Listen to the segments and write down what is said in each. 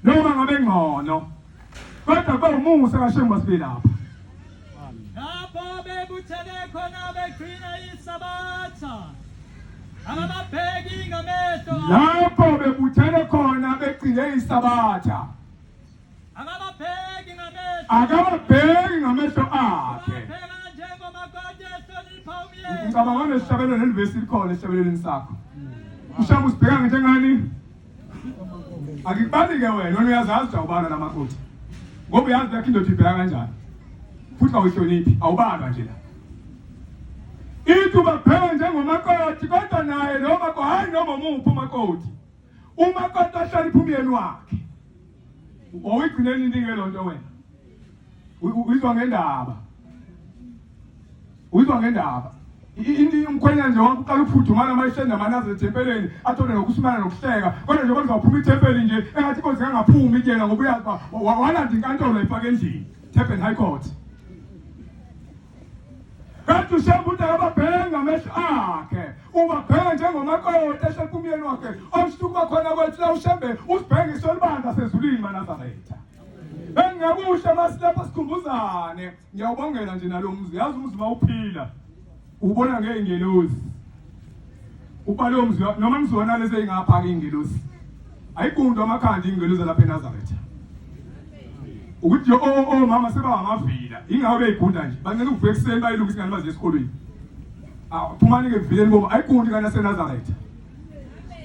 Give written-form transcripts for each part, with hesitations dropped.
Noma ngabe ngcono. Kodwa kube umusa kaShembe sibe lapha. Lapho bebuthene khona begcina iSabatha. Akababheki ngamehlo. Lapho bebuthene khona begcine iSabatha. Akababheki ngamehlo. Akababheki ngamehlo akhe. Ubabheka njengomakoti ehlonipha umyeni. Ngicabanga nesihlabelelo lelivesi likhona esihlabelelweni sakho. Ushamba usibheka njengani? Akikubali ke wena, wena uyazazi ukuthi awubalwa lamakoti. Ngoba uyazi lakho indoda ibheka kanjani. Futhi awuyihloniphi, awubalwa nje la. Ithi ubabheka njengomakoti kodwa naye lo makoti hayi noma umuphi umakoti. Umakoti ahlonipha umyeni wakhe. Wawuyigcineni nini ke lonto wena? Uyizwa ngendaba. Uyizwa ngendaba. Into umkhwenyana nje wakho uqala ukufudumala uma ehleli namanazi ethempeleni athole nokusimana nokuhleka kodwa njengoba kuzophuma ithempeli nje engathi inkosi kangaphumi kuyena ngoba uyazi uba walanda inkantolo ifake endlini Durban High Court. Kanti uShembe uthi akababheke ngamehlo akhe, ubabheke njengomakoti ehleli kumyeni wakhe. Okusho ukuba khona kwethu la uShembe usibheke ngeso olibanda sezulwini maNazaretha. Bengingakusho masilapha sikhumbuzane, ngiyawubongela nje nalo mzi. Yazi umuzi mawuphila ubona ngey'ngelosi. Uba lowo mzi noma ngizona lezi ey'ngapha-ke iy'ngelosi. Ayigundwa amakhanda iy'ngelosi lapha eNazaretha. Ukuthi nje o o mama seba amavila ingakho beyigunda nje bancela ukuvuka ekuseni bayilungisa ingane baziye esikolweni. Awu phumani ke evileni ngoba ayigundi ingane yaseNazaretha.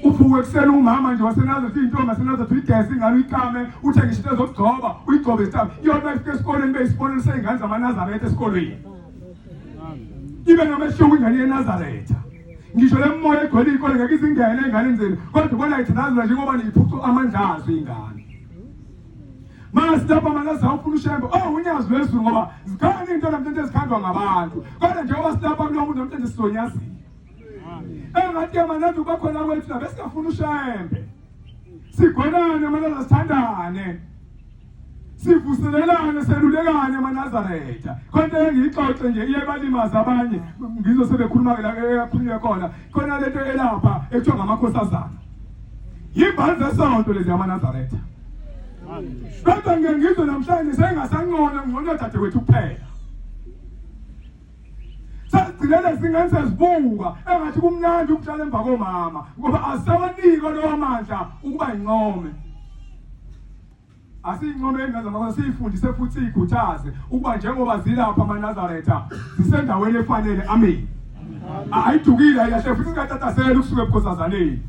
Uvuke ekuseni umama nje waseNazaretha intombi yaseNazaretha uyigeze ingane uyikame uthenge into ezokugcoba uyigcobe isitaba. Iyona ifike esikolweni beyisibonelo seyingane zamaNazaretha esikolweni. Ibe nomehluko ingane yeNazaretha. Ngisho le moya egcwele iy'kole ngeke izingene ey'nganeni zenu kodwa ubona ithandazela njengoba niyiphucu amandla azo iy'ngane. Mase lapha manaza ufuna uShembe oh unyazi lwezulu ngoba zikhona into namhlanje ezikhandwa ngabantu kodwa njengoba silapha kulo muntu namhlanje sizonyazile engathi ke manaza ukuba khona kwethu la besingafuna uShembe sigonane manaza sithandane sivuselelane selulekane amaNazaretha khona engiyixoxe nje iye balimaza abanye ngizwe sebekhuluma ke la eyakhulunywa khona khona lento elapha ekuthiwa ngamakhosazana Yimbali zesonto lezi yamaNazaretha. Kodwa ngike ngizwe namhlanje sengasancono ngcono dadewethu kuphela. Sasigcinele zingane sezibuka engathi kumnandi ukuhlala emva komama ngoba asawanike lowo mandla ukuba income. Asiyincome ingane zamakhosi siyifundise futhi siyikhuthaze ukuba njengoba zilapha amaNazaretha zisendaweni efanele. Amen. Ayidukile ayilahle futhi singatatazeli ukusuka ebukhosazaneni.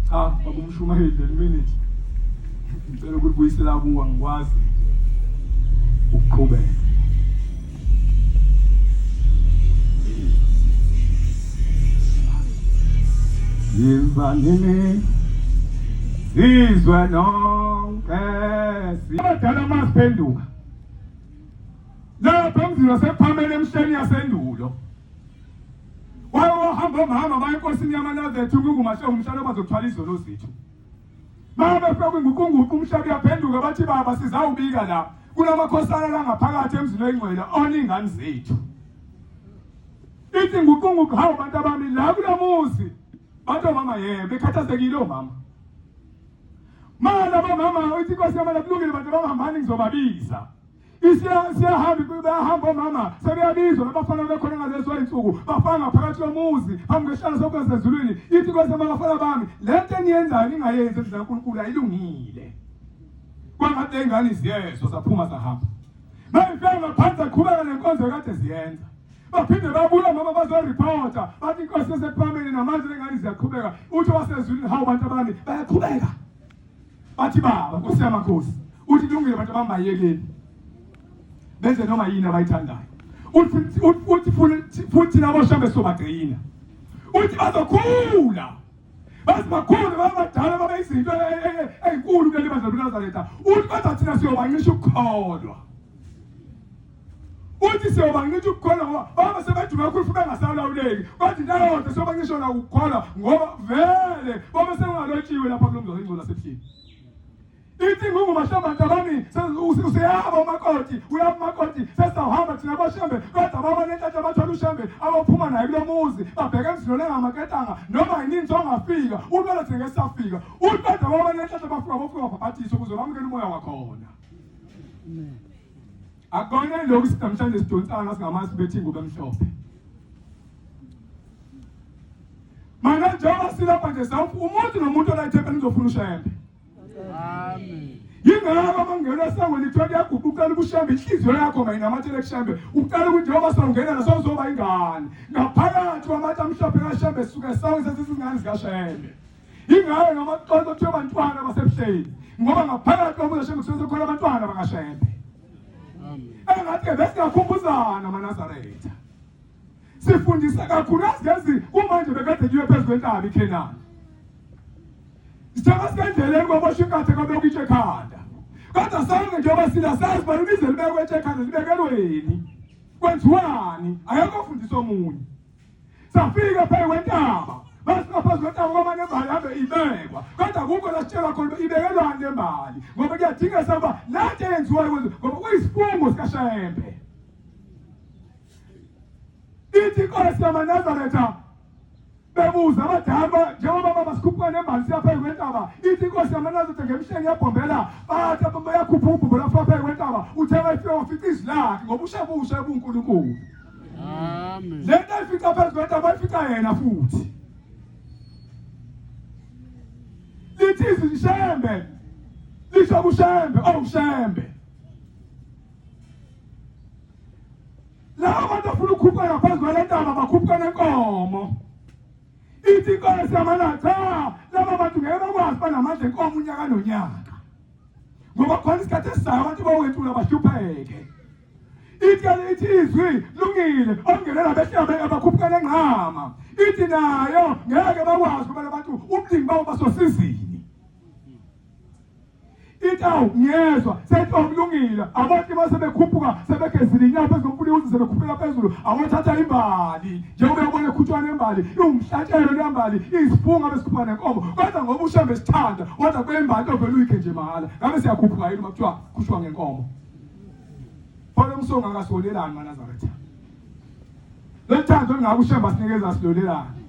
Cha, baba umshumayeli leli minute. Ngicela ukulibuyisela kuwa ngikwazi ukuqhubeka. Yiza nini sizwe nonke abadala masiphenduka lapha emzini wasephamele emhleni yasendulo waye wahamba omama baye enkosini yamanazethu kungumashe umshana bazokuthwala izono zethu Babefika kwinguqunguqu umhlaba uyaphenduka bathi baba sizawubika la kunamakhosana la ngaphakathi emzini oyingcwele ona ingane zethu. Ithi nguqunguqu hawu bantu abami la kulomuzi bathi omama yebo bekhathazekile omama. Mana bomama uthi inkosi yamana kulungile bantu bangahambani ngizobabiza. Siyahamba bayahamba omama sebeyabizwa nabafana bekhona ngalezo insuku bafaka ngaphakathi komuzi phambi kwesihlalo sokwenza ezulwini ithi inkosi abafana bami le nto eniyenzayo ningayenzi endlini kaNkulunkulu ayilungile kwangathi ley'ngane ziyezwa zaphuma zahamba bayifika ngaphansi aqhubeka nenkonzo ekade ziyenza baphinde babuya omama bazoripota bathi inkosi yasekuphameni namanje lengane ziyaqhubeka uthi wasezulwini hawu bantu abami bayaqhubeka bathi baba nkosi yamakhosi uthi kulungile abantu abambayekeni benze noma yini abayithandayo uthi uthi futhi labo shambe sobagcina uthi bazokhula bazi bakhulu babadala babe izinto ezinkulu kuleli bandla lobuNazaretha uthi kodwa thina siyobancisha ukukholwa uthi siyobancisha ukukholwa ngoba baba sebedume kakhulu futhi bengasalawuleki kodwa into eyodwa siyobancisha yona ukukholwa ngoba vele babe sengalotshiwe lapha kulo mzwa ingcola sebuhleni. Ithi Ithi ingungu mashamba ntabani useyaba umakoti uyaba umakoti sesawuhamba thina boshembe kodwa baba nenhlanhla bathola ushembe abaphuma naye kulo muzi babheka emzini olengamaketanga noma yinini songafika ulwela thina ngeke safika uthi kodwa baba nenhlanhla bafika bofika babhabhathiswe ukuze bamukele umoya wakhona. Akukona lokhu namhlanje sidonsana singamazi bethi ingubo emhlophe. Mana njengoba silapha nje sawufu umuntu nomuntu ola ethempelini uzofuna ushembe. Amen. Yingakho mangena esangweni kuthiwa kuyaguqa uqala ukushembe inhliziyo yakho mayinamathele kushembe uqala ukuthi njengoba sawungena la sawuzoba ingane ngaphakathi kwamatshe amhlophe kashembe sisuke sonke sesizingane zikashembe. Yingakho noma kuxoxa kuthiwa abantwana basebuhleni ngoba ngaphakathi kwamuzi kashembe kusuke sekukhona abantwana bakashembe. Amen. Engathi-ke besingakhumbuzana amaNazaretha. Sifundisa kakhulu ngezi kumanje bekade kuyiwe phezu kwentaba iKhenani. Sithe masendleleni kwaboshwa inkatha kwabekwa itshe ekhanda. Kodwa sonke njengoba sila sazi bani lize libekwe itshe ekhanda libekelweni. Kwenziwani? Akekho ofundisa omunye. Safika phezu kwentaba. Basuka phezu kwentaba kwamane imbali hambe ibekwa. Kodwa akukho la sitshelwa khona ibekelwani le mbali. Ngoba kuyadingeka ukuba le nto eyenziwayo ngoba kuyisifungo sikaShembe. Ithi inkosi yamaNazaretha bebuza abadala njengoba baba sikhuphuka nembali siya phezu kwentaba ithi inkosi yamaNazaretha ngemhlenge yabhombela bathi bayakhuphuka ubhombela fika phezu kwentaba uthe bayifika wafica izwi lakhe ngoba ushabusha ebuNkulunkulu. Amen. Le nto ayifica phezu kwentaba ayifica yena futhi. Lithi izwi Shembe lisho kuShembe oh Shembe. Laba bantu afuna ukukhuphuka ngaphezu kwale ntaba bakhuphuka nenkomo. Ithi inkosi yamana cha laba bantu ngeke bakwazi banamandla enkomo unyaka nonyaka. Ngoba khona isikhathi esizayo abantu bawetula bahlupheke. Ithi ithi izwi lungile okungenela behle abakhuphuka nenqama. Ithi nayo ngeke bakwazi ngoba labantu ubuningi babo basosizini. Ithi awu ngiyezwa sethi okulungile abantu base bekhuphuka sebegezile inyawo phezu komfula iwuzi sebekhuphela phezulu awathatha imbali njengoba uyabona ekhutshwa nembali iwumhlatshelo lembali izifunga besikhupha nenkomo kodwa ngoba ushembe sithanda kodwa kwembali ovele uyikhe nje mahhala ngabe siyakhuphuka yini uma kuthiwa khushwa ngenkomo pho lo msongo akasolelani manazaretha loluthando olungaka ushembe asinikeza silolelani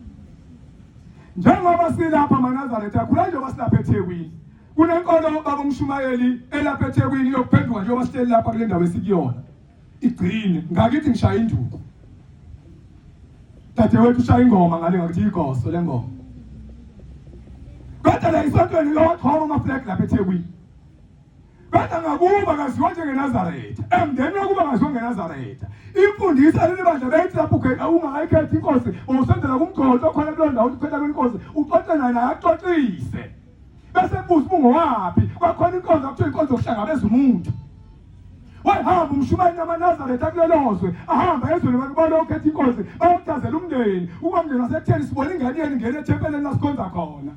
njengoba silapha manazaretha khula njengoba silapha eThekwini Kunenkolo baba umshumayeli elapha eThekwini yokuphenduka njengoba sihleli lapha kule ndawo esikuyona. Igcine ngakithi ngishaya induku. Dadewethu ushaya ingoma ngale ngakuthi igoso lengoma. Kodwa la isontweni uyowaxhoma ama-flag lapha eThekwini. Kodwa ngakuba kaziwa njengeNazaretha. Emndenini wakuba kaziwa ngeNazaretha. Imfundiso leli bandla beyithi lapho ungakayikhethi inkosi, usondela kumgcotsho okhona kuleyo ndawo ukhetha kwinkosi, uxoxe naye naye akuxoxise. Bese kubuza ubungowaphi kwakhona inkonzo kuthiwa inkonzo yokuhlangabeza umuntu. Wayehamba umshumayeli namaNazaretha kulelo zwe, ahamba ezweni abantu balokhetha inkosi, bayokuchazela umndeni, ukuba umndeni wasekutheni sibona ingane yenu ingena ethempeleni lasikhonza khona.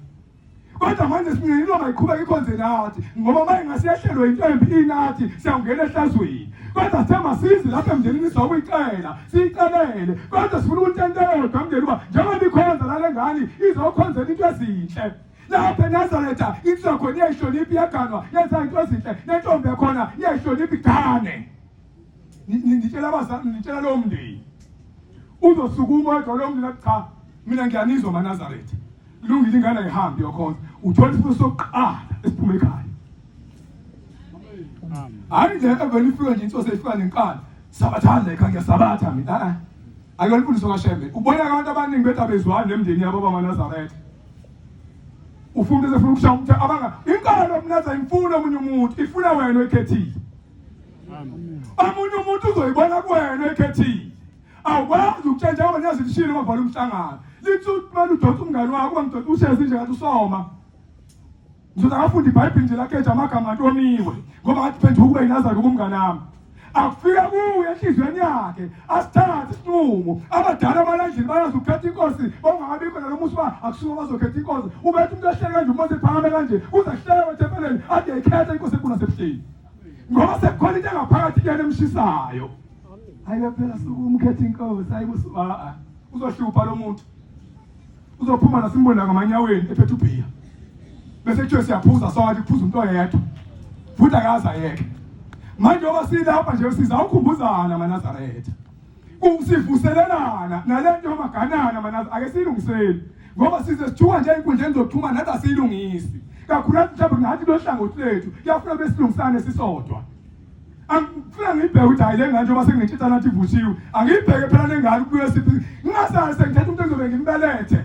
Kodwa manje sinqeni noma iqhubeka ikhonze nathi ngoba uma ingasehlelwe into embi inathi siyawungena ehlazweni. Kodwa sithe masizi lapha emndenini sizokuyicela, siyicelele. Kodwa sifuna ukuthi into eyodwa mndeni uba njengoba ikhonza lale ngane izokhonzela into ezinhle. Lapha eNazaretha insizwa khona iyayihlonipha iyaganwa yenza into ezinhle nentombi yakhona iyayihlonipha igane. Ngitshela abazali ngitshela lowo mndeni. Uzosukuma wedwa lowo mndeni athi cha mina ngiyanizwa maNazaretha. Kulungile ingane ayihambi yokhonza. Uthola isifiso sokuqala esiphuma ekhaya. Hayi nje evele ifika nje inhloso ifika nenkani. Sabathanda ekhaya ngiyasabatha mina. Eh. Akuyona imfundiso kaShembe. Ubona abantu abaningi bethi abezwani nemndeni yabo bamaNazaretha. Ufuna esefuna ukushaya umthetho abanga inkalo mnaza imfuna omunye umuntu ifuna wena oyikhethile. Omunye umuntu uzoyibona kuwena oyikhethile. Awukwazi ukutshentsha ngoba niyazi lishilo mavala umhlangano. Lithi kumele udonse umngane wakho ungamdonsi ushezi nje ngathi usoma. Ngizothi akafunda iBhayibheli nje lakeja amagama ngathi omiwe ngoba ngathi phenduka ube yinazari kumngane wami. Akufika kuye enhliziyweni yakhe asithathe isinqumo. Abadala abalandlini bayazi ukukhetha inkosi bawungakabikho nalo musi uba akusuka bazokhetha inkosi. Ubethi umuntu ehlele kanje uMose ephakame kanje uze kuhlekwe ethempeleni athi yayikhetha inkosi enkulu yasebuhleni. Ngoba sekukhona into engaphakathi kuyena emshisayo. Hayi phela sukuma ukhetha inkosi hayi kusuka uzohlupha lo muntu. Uzophuma nasimbona ngamanyaweni ephethe ubhiya. Bese kuthiwe siyaphuza sonke kuphuza umuntu oyedwa. Futhi akaze ayeke. Manje ngoba silapha nje sizawukhumbuzana amaNazaretha. Kusivuselelana nalento yomaganana manazi ake siyilungiseni. Ngoba size sithuka nje enkundleni zokuxhumana nathi asiyilungisi. Kakhulu mhlawumbe nathi lohlangothi lethu kuyafuna besilungisane sisodwa. Angifuna ngibheke ukuthi hayi le ngane njengoba senginetshitha nathi ivuthiwe. Angiyibheke phela le ngane kubuye siphi. Ngingasazi sengithatha umuntu engizobe ngimbelethe.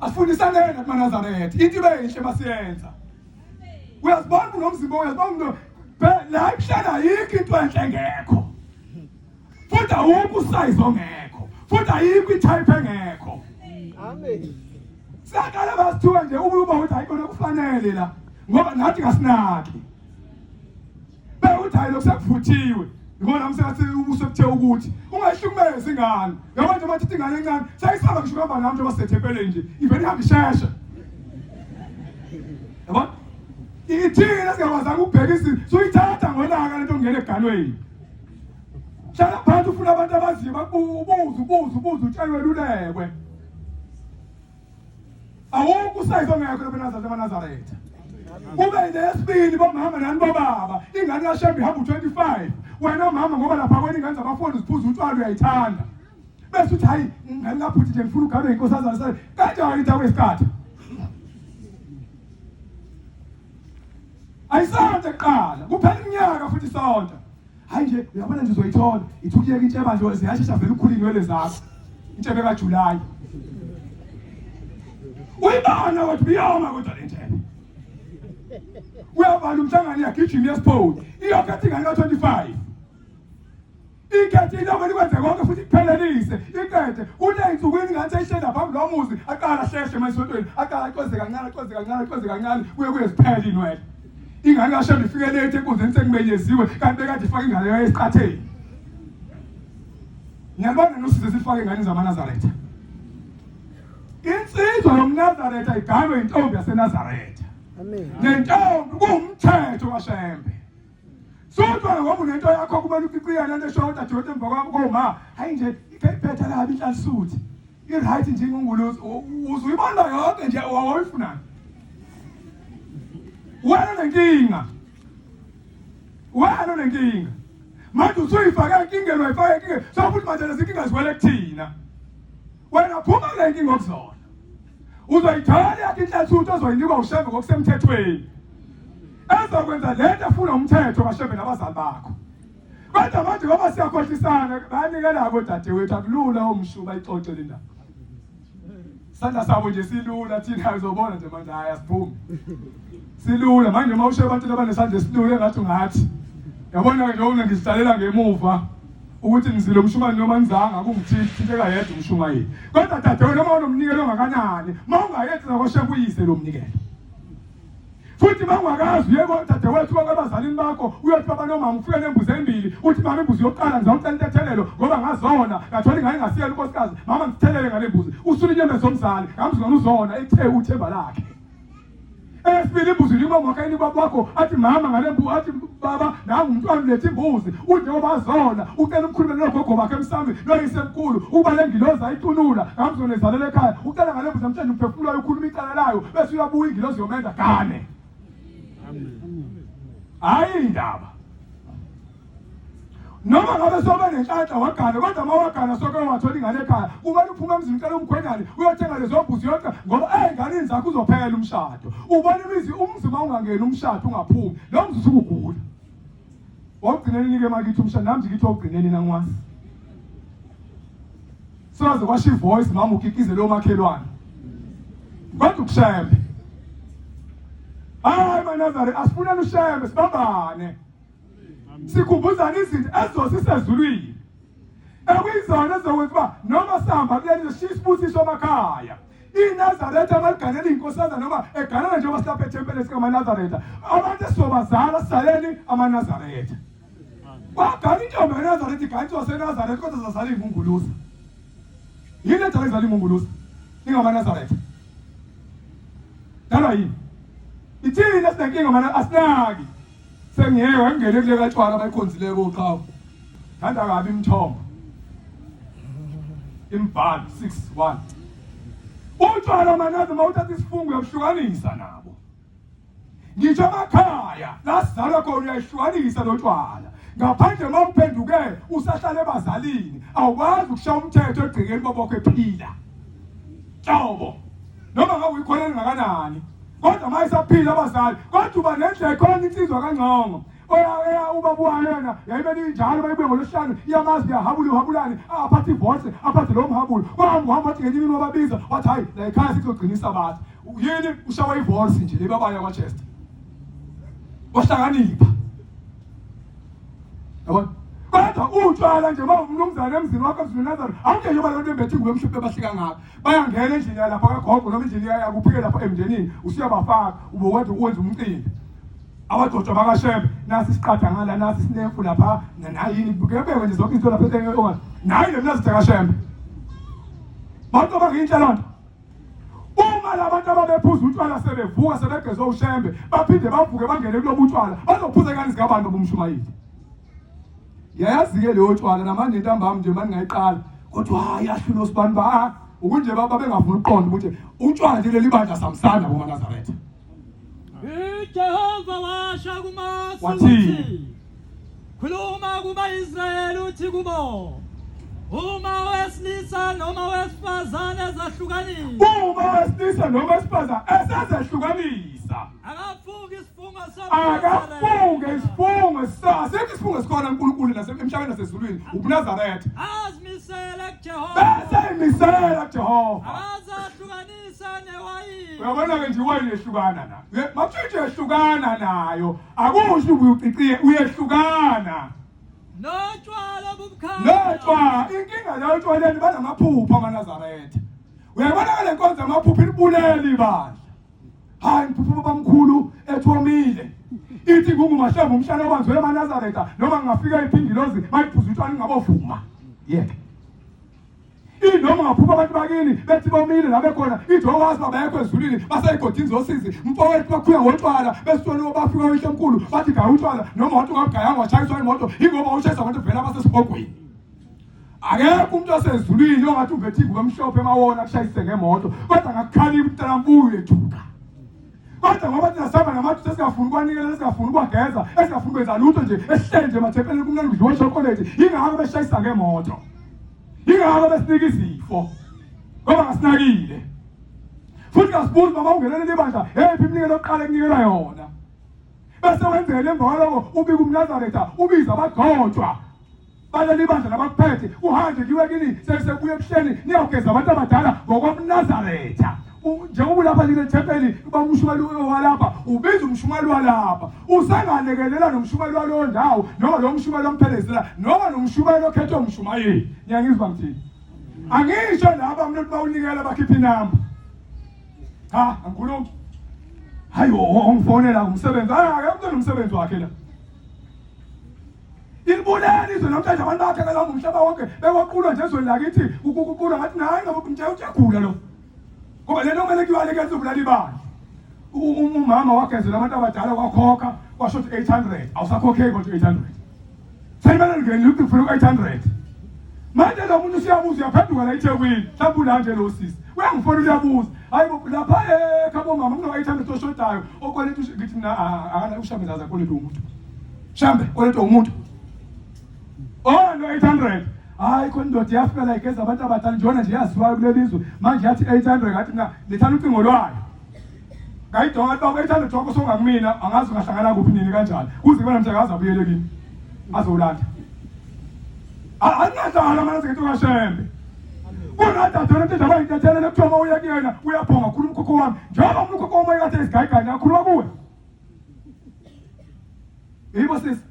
Asifundisaneni nathi maNazaretha. Into ibe yinhle masiyenza. Uyazibona unomzimba uyazibona uno la ekuhlala ayikho into enhle engekho. Futhi awukho usize ongekho. Futhi ayikho itype engekho. Amen. Saqala basithuka nje ububa ukuthi ayikona kufanele la ngoba nathi kasinaki. Bekuthi hayi lokhu sekuvuthiwe. Ngibona umsebenzi ubuso kuthe ukuthi ungayihlukumezi ingane. Yabo nje bathi ingane encane seyisaba ngisho kuhamba nami njengoba sethempeleni nje. Ivele ihambe isheshe. Yabo? Ithina singakwazanga ukubheka izinto suyithatha ngolaka lento ongena eganweni. Hlala phansi ufuna abantu abaziyo bakubuze ubuze ubuze utshelwe lulekwe. Awukho usayizi ongekho lapha eNazaretha amaNazaretha. Kube nesibili bomama nani bobaba ingane kaShembe ihamba u25 wena mama ngoba lapha kwena ingane zabafundi ziphuza utshwala uyayithanda. Bese uthi hayi ngane kabhuti nje ngifuna ugabe inkosazana sale kanjani into kwesikhathi. Ayisonto kuqala kuphela iminyaka futhi isonto. Hayi nje uyabona nje uzoyithola ithi ukuyeka intsheba nje ziyashesha vele ukhula inwele zakho. Intshebe kaJuly. Uyibona ukuthi biyoma kodwa le ntshebe. Uyavala umhlangano iyagijima iyasipholi. Iyokhetha ingane ka-25. Ikhethe iloko likwenze konke futhi ikuphelelise. Iqede kule insukwini ingane seyishela phambi lomuzi aqala ahlehla emasontweni aqala axoze kancane axoze kancane axoze kancane kuye kuye ziphele inwele. Ingane kaShembe ifike late enkundleni sekumenyeziwe kanti bekade ifake ingane yayo esiqatheni. Ngiyabona nosizo sifake ingane zamaNazaretha. Insizwa yomNazaretha iganwe intombi yaseNazaretha. Amen. Nentombi kuwumthetho kaShembe. Sodwa ngoba unento yakho kumele uciciyane lento eshoyo udadewethu emva kwakho koma. Hayi nje iphetha labi inhlansuthi. I-right nje ingunguluzi uze uyibona yonke nje wawuyifunani. Wena unenkinga. Wena unenkinga. Manje usuyifake enkingeni wayifaka enkingeni. So futhi manje lezi nkinga ziwele kuthina. Wena phuma kule nkinga okuzona. Uzoyithola yakhe inhlansuthi ozoyinikwa uShembe ngokusemthethweni. Ezokwenza lento efuna umthetho kaShembe nabazali bakho. Kodwa manje ngoba siyakhohlisana bayanikela kodadewethu akulula omshu bayixoxe le ndaba. Sandla sabo nje silula thina uzobona nje manje hayi asiphumi. Silula manje uma usho abantu abanesandla esilula engathi ungathi. Yabona nje uma ngizihlalela ngemuva ukuthi ngizile umshumayeli noma ngizanga kungithinteka yedwa umshumayeli. Kodwa dadewethu noma unomnikelo ongakanani, uma ungayenzi nakwashe kuyise lo mnikelo. Futhi uma ungakazi uye kodadewethu konke abazalini bakho uyothi baba nomama ufike nembuzi embili uthi mama imbuzi yokuqala ngizawucela intethelelo ngoba ngazona ngathola ingane ngasiyela unkosikazi mama ngithelele ngale mbuzi usula inyembezi zomzali ngamzwana uzona ethe uthemba lakhe Esibili imbuzi unikwa mwakhe inikwa kwakho athi mama ngale mbuzi athi baba nangu umntwana ulethe imbuzi unjengoba azona ucela umkhulumele nogogo bakhe emsami noyise mkhulu ukuba le ngilozi ayicunula ngamzona ezalela ekhaya ucela ngale mbuzi amtshela umphefumulo wayo ukhuluma icala layo bese uyabuya ingilozi yomenza gane hayi indaba noma ngabe sobe nenhlanhla wagana kodwa uma wagana soke wathola ingane ekhaya kumele uphume emzini ucela umkhwenyane uyothenga lezo mbuzi yonke ngoba ey'nganeni zakho uzophela umshado ubona imizi umzi uma ungangeni umshado ungaphumi lo mzi usukugula wawugcineni nike makithi umshado nami nje ngithi wawugcineni nangwazi soze kwasho ivoice mama ukikize lo makhelwane kodwa ukushembe hayi manazare asifunani ushembe sibambane sikhumbuzana izinto ezosisezulwini ekuyizona ezokwenza uba noma sihamba kuleli sishiya isibusiso emakhaya iNazaretha abaliganela inkosazana noma eganela njengoba silapha ethempelini sikaManazaretha abantu esizobazala sizaleni amaNazaretha wagana intombi kaNazaretha igana waseNazaretha kodwa zazala ingunguluza yini edala izala ingunguluza ingamaNazaretha dalwa yini ithini esinenkinga mana asinaki sengiyeke wangene kule katshwala abayikhonzile koqhawe thanda kabi imthombo imbhalo 6 1 utshwala manazi uma uthatha isifungo uyabuhlukanisa nabo. Ngisho amakhaya la sizalwa khona uyayihlukanisa lotshwala. Ngaphandle uma uphenduke usahlala ebazalini, awukwazi ukushaya umthetho egcekeni babokho ephila. Nhlobo. Noma ngabe uyikhona engakanani. Kodwa uma isaphila abazali, kodwa uba nendlela khona insizwa kangcongo. Oya ubaba wayo yena yayibe ninjalo bayibuye ngolwesihlanu iyamazi uyahabula uhabulani aphathe ivoice aphathe lo mhabulo kwahamba uhamba wathi ngenye imini wababiza wathi hayi la ekhaya sizogcina isabatha yini ushawa ivoice nje le babaya kwaChester wahlakanipha yabona kodwa utshwala nje uma umnumzane emzini wakho emzini Nazareth awunje njengoba lento embethe ingubo emhlophe bahlika ngakho bayangena endlini yalapha kagogo noma endlini yakuphike lapha emndenini usuyabafaka ube wedwa uwenza umcimbi abagcotshwa bakashembe nasi isiqatha ngala nasi isinemfu lapha nayini kuyabekwa nje zonke izinto lapha ethenga nayi le mnazi kashembe bantu abangiyinhle lonto uma labantu ababephuza utshwala sebevuka sebegezwe ushembe baphinde bavuke bangene kulobu utshwala bazophuza kani zikabani bobumshumayeli ngiyayazi-ke leyo tshwala namanje ntambama nje mani ngayiqala kodwa hayi yahlula osibani ba ukunje babengafuni ukuqonda ukuthi utshwala nje leli bandla samsana bomanazaretha UJehova washo kuMose Wathini? ukuthi khuluma kuba-Israyeli uthi kubo uma owesilisa noma owesifazane ezahlukanisa uma owesilisa noma owesifazane esezehlukanisa akafunge isifungo akafunge isifungo sasekho isifungo esikhona uNkulunkulu nasemhlabeni nasezulwini ubuNazaretha azimisele kuJehova bese imisela kuJehova akazahlukanisa Uyabona-ke nje iwayini yehlukana na. Makusho yehlukana nayo. Akusho ubuciciye uyehlukana. Notshwala obubukhali. Notshwala inkinga la otshwaleni banamaphupho amaNazaretha. Uyabona ke le nkonzo yamaphupho ilibulele ibandla. Hayi ngiphupha ubabamkhulu ethomile. Ithi ngungumashembe umshana obanzwe emaNazaretha noma ngingafika iphingilozi bayiphuza utshwala ngingabovuma. Yeke. Inoma ngaphupha abantu bakini bethi bomile la bekhona ithi owazi babekho ezulwini baseyigodini zosizi mfowethu bakhuya ngotshwala besitshona bafika oyihlo omkhulu bathi gaya utshwala noma wathi ungabugayanga washayiswa imoto ingoba ushayisa abantu vele abasesihogweni akekho umuntu osezulwini ongathi uvethe ingubo emhlophe emawona akushayise ngemoto kodwa ngakukhalima umntana mbuye ethuka kodwa ngoba thina sihamba namathu sesingafuni ukwanikela sesingafuni ukwageza esingafuni ukwenza lutho nje esihleli nje emathempelini kumnandi kudliwa ishokoledi yingakho beshayisa ngemoto yingakho besinika izifo ngoba ngasinakile futhi kasibuzi mama ungenelele ibandla yeyiphi iminikelo yokuqala ekunikelwa yona bese wenzele emva kwaloko ubika umnazaretha ubiza abagcotshwa baleli bandla labakuphethe uhanjwe kuyiwe kini sekubuya ebuhleni niyawugeza abantu abadala ngokomnazaretha njengoba ulapha nje thempeli bamshumayeli walapha ubiza umshumayeli walapha usengalekelela nomshumayeli walowo ndawo noma lo mshumayeli omphelezela noma nomshumayeli okhethwe umshumayeli ngiyangizwa ngithini angisho laba umuntu bawunikela bakhipha inamba cha angikhulumi hayi ongifonela umsebenzi hayi akekho umsebenzi wakhe la Ilibulele izwe namhlanje abantu bakhe kalamba umhlaba wonke bekwaqulwa nje ezweni lakithi ukuqulwa ngathi nayi ngoba nje uyagula lo. Ngoba lento kumele kuyale kuyazobulala ibandla. Umama wagezela abantu abadala wakhokha kwasho ukuthi 800 awusakhokheki kodwa 800. Seyimele ngene ukuthi ngifuna u-800. Manje lo muntu usiyabuza uyaphenduka la eThekwini. Mhlawumbe ula nje lo sisi. Uyangifonela uyabuza. Hayi bo lapha ekhabo mama kuno 800 oshodayo okweleta ngithi mina akana ushambe zaza kweleta umuntu. Shambe kweleta umuntu. Oh no 800. Hayi khona indoda yafika la igeza abantu abadala njona nje yaziwayo kuleli zwe. Manje yathi 800 ngathi mina lethana ucingo lwayo. Ngayidonga ngathi baba 800 wakho songakumina angazi ungahlangana kuphi nini kanjani. Kuze kube namhlanje akaze abuyele kimi. Azolanda. Angadlala manje ngithi kaShembe. Kunadade lento nje abayintathele lekuthiwa uma uya kuyena uyabhonga khuluma ukhokho wami. Njengoba umkhokho wami ekade esigayigane akhuluma kuwe. Yibo sisi.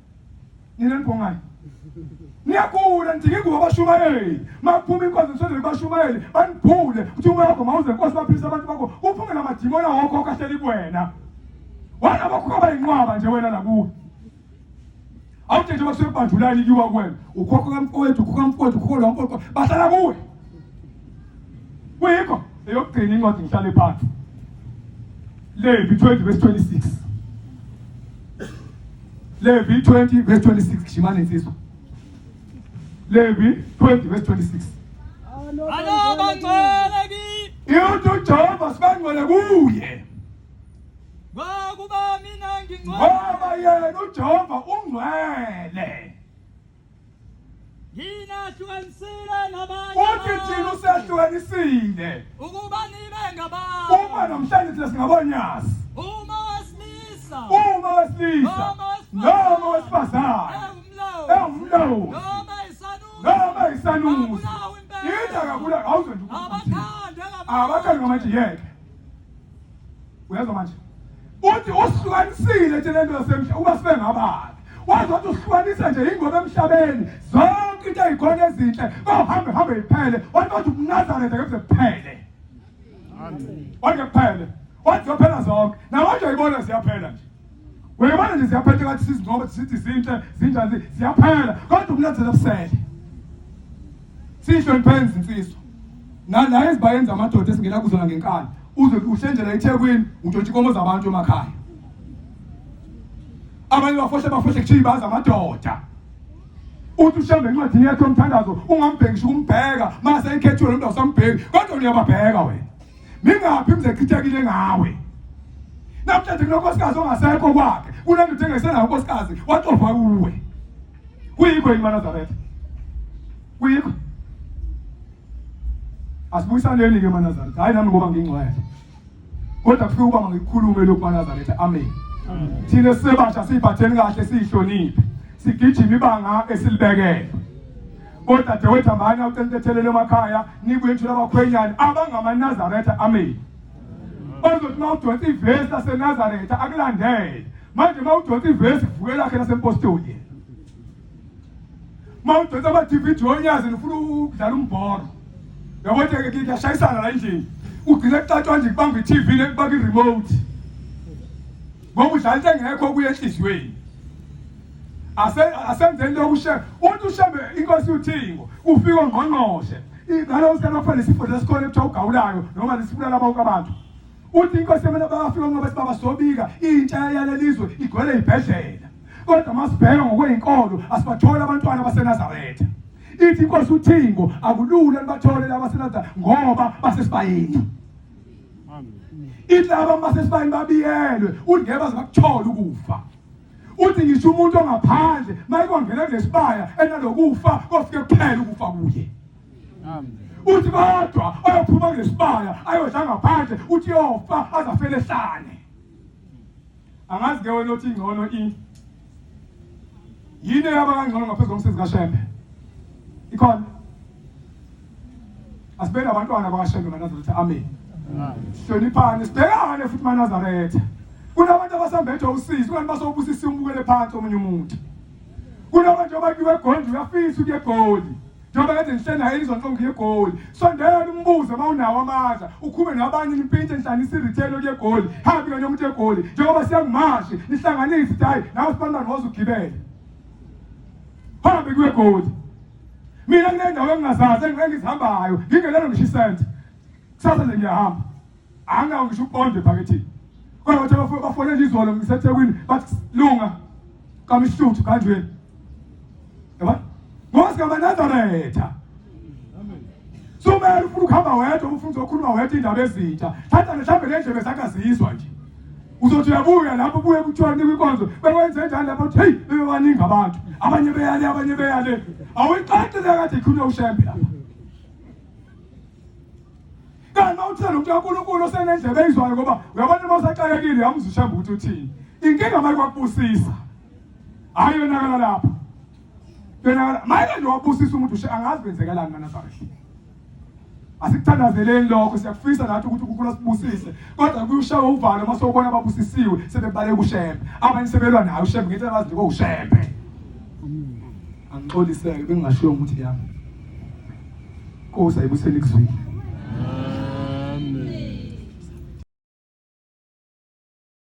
Nina nibhongayo. Niyagula nidinga ingubo abashumayeli. Makuphuma inkonzo nisondele kubashumayeli banibhule uthi umoya wakho mawuze Nkosi baphilise abantu bakho kuphume namadimoni awokhokho ahleli kuwena. Wena bokhokho abayinqwaba nje wena la kuwe. Awuthi nje basuke kubandulani kiwa kuwena. Ukhokho kamfowethu, ukhokho kamfowethu, ukhokho lo mfowethu bahlala kuwe. Kuyikho eyokugcina incwadi ngihlale phansi. Levi 20 verse 26. Levi 20 verse 26 gijimani insizwa. Levi 20 verse 26. Alobangcwele kimi Iyothi uJehova sibangcwele kuye. Ngokuba mina ngingcwele. Ngoba yena uJehova ungcwele. Nginahlukanisile nabanye. Uthi thina usehlukanisile. Ukuba nibe ngabami. Uma namhlanje thina singabonyazi. Uma wesilisa. Uma wesilisa. Noma wesifazane. Ewumlawuli. Noma isanusi. Noma isanusi. Yini akabulawa awuzwe nje. Abakhande ngamatshe. Abakhande ngamatshe yeke. Uyezwa manje? Uthi usihlukanisile nje lento yasemhla uba sibe ngabani. Wazi wathi usihlukanisa nje ingoba emhlabeni zonke into ezikhona ezinhle kohambe hambe iphele. Wathi wathi umNazaretha ngeke kuphele. Amen. Wathi kuphele. Wathi ziyophela zonke. Namanje uyibona ziyaphela nje. Uyibona nje ziyaphela ngathi sizincoba sithi zinhle zinjani ziyaphela kodwa umNazaretha kusele. Sihlonipheni izinsizwa. Nala ezibayeni zamadoda esingena kuzona ngenkani. Uze uhlenjela eThekwini untshontsha inkomo zabantu emakhaya. Abanye bafohle bafohle kuthiwa ibaza amadoda. Uthi ushembe encwadini yakhe yomthandazo ungambheki ngisho ukumbheka mase ekhethiwe lo muntu awusambheki kodwa uyababheka wena. Mingaphi imizi echithekile ngawe? Namhlanje kunonkosikazi ongasekho kwakhe kunendoda engesenayo unkosikazi waxova kuwe. Kuyikho yini maNazaretha? Kuyikho. Asibuyisaneni ke maNazaretha. Hayi nami ngoba ngingcwele. Kodwa kufika ukuba ngikhulume lokhu maNazaretha. Amen. Thina sisebasha siyiphatheni kahle siyihloniphe. Sigijima ibanga esilibekele. Odadewethu hambani awucentethelele emakhaya nibuye nitshela abakhwenyane abangamaNazaretha. Amen. Bazothi uma udonsa ivesi laseNazaretha akulandele. Manje uma udonsa ivesi kuvuke lakhe lasempostoli. Uma udonsa ama-DVD onyazi ufuna ukudlala umbhoro. Yabo nje kuyashayisana la endlini. Ugcine kuxatshwa nje kubamba i-TV nekubaka i-remote. Ngoba udlala into engekho kuye enhliziyweni. Asenzeni lokhu uShembe. Uthi uShembe inkosi uThingo ufika ongqongqoshe. Ngalowo sikhathi kufanele isifo lesikhona ekuthiwa ugawulayo noma lesibulala bonke abantu. Uthi inkosi yamele bayafika ngoba sibaba sobika intsha yalelizwe igcwele ibhedlela. Kodwa masibheka ngokweyinkolo asibatholi abantwana baseNazaretha. Ithi inkosi uThingo akulula nibathole laba baseNazaretha ngoba basesibayeni. Ithi laba basesibayeni babiyelwe uthi ngeke baze bakuthole ukufa. Uthi ngisho umuntu ongaphandle mayikwangena kulesibaya enalokufa kofike kuphela ukufa kuye. Uthi kodwa oyophuma kulesibaya ayodla ngaphandle uthi yofa azafele ehlane. Angazi ke wena othi ingcono i yini eyaba kangcono ngaphezu komsebenzi kaShembe? Ikhona? Asibeke abantwana bakaShembe maNazaretha. Amen. Hloniphani sibhekane futhi maNazaretha. Kunabantu abasambethwe usizi, kunani basowubusisiwe umbukele phansi omunye umuntu. Kunabantu abakiwe eGondi uyafisa ukuya eGoli. Njengoba kade ngihleli naye izonhlongo kuye eGoli. Sondela umbuze uma unawo amandla, ukhume nabanye nimpintshe nihlanganise i-retail okuye eGoli. Hambe kanye umuntu eGoli. Njengoba siya kumashi, nihlanganise ithi hayi nawe sibanibani woza ugibele. Hambe kuye eGoli. Mina kunendawo engingazazi engizihambayo, ngingenelo ngisho isenti. Kusasa nje ngiyahamba. Anginawo ngisho uqonde ephakethini. Kodwa bathe bafonela izolo ngiseThekwini bathi lunga kamihluthu kanjweni. Yabona? Ngoba singamaNazaretha. Sumele ufuna ukuhamba wedwa ufuna uzokhuluma wedwa indaba ezintsha. Thatha mhlawumbe le ndlebe zakhe azizwa nje. Uzothi uyabuya lapho ubuye kuthiwa nikwa inkonzo bekwenze njani lapho uthi hey bebebaningi abantu abanye beyale abanye beyale awuyixoxe le kade ikhulunywa uShembe lapha. Kanti uma uthela umuntu kaNkulunkulu osenendlebe eyizwayo ngoba uyabona uma usaxakekile uyamuzwa uShembe ukuthi uthini. Inkinga maye kwakubusisa. Hayi yonakala lapho. Yonakala maye nje wabusisa umuntu ushe angazi kwenzekalani maNazaretha. Asikuthandazeleni lokho siyakufisa nathi ukuthi uNkulunkulu asibusise kodwa kuyushawa uvalo uma sewubona ababusisiwe sebebaleka uShembe abanye sebelwa naye uShembe ngenxa abazinikwe uShembe. Angixoliseke bengingashiwo ukuthi yami. Nkosi ayibusele ikuzwile.